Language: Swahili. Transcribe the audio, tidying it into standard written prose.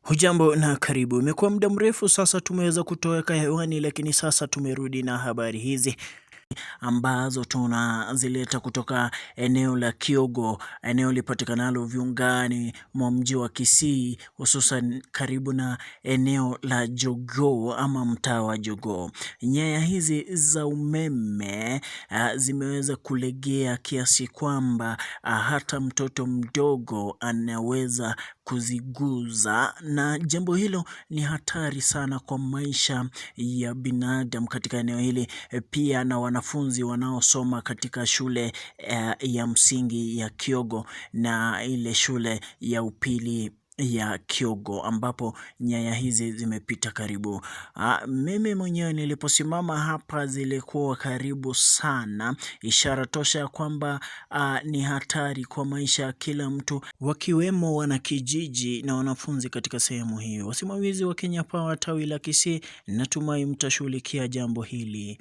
Hujambo na karibu. Imekuwa muda mrefu sasa tumeweza kutoweka hewani, lakini sasa tumerudi na habari hizi ambazo tunazileta kutoka eneo la Kyogo, eneo lipatikanalo viungani mwa mji wa Kisii, hususan karibu na eneo la Jogoo ama mtaa wa Jogoo. Nyaya hizi za umeme zimeweza kulegea kiasi kwamba hata mtoto mdogo anaweza kuziguza, na jambo hilo ni hatari sana kwa maisha ya binadamu katika eneo hili, pia na wanafunzi wanaosoma katika shule ya msingi ya Kyogo na ile shule ya upili ya Kyogo ambapo nyaya hizi zimepita karibu. Mimi mwenyewe niliposimama hapa zilikuwa karibu sana, ishara tosha ya kwamba ni hatari kwa maisha ya kila mtu, wakiwemo wanakijiji na wanafunzi katika sehemu hiyo. Wasimamizi wa Kenya Power tawi la Kisii, natumai mtashughulikia jambo hili.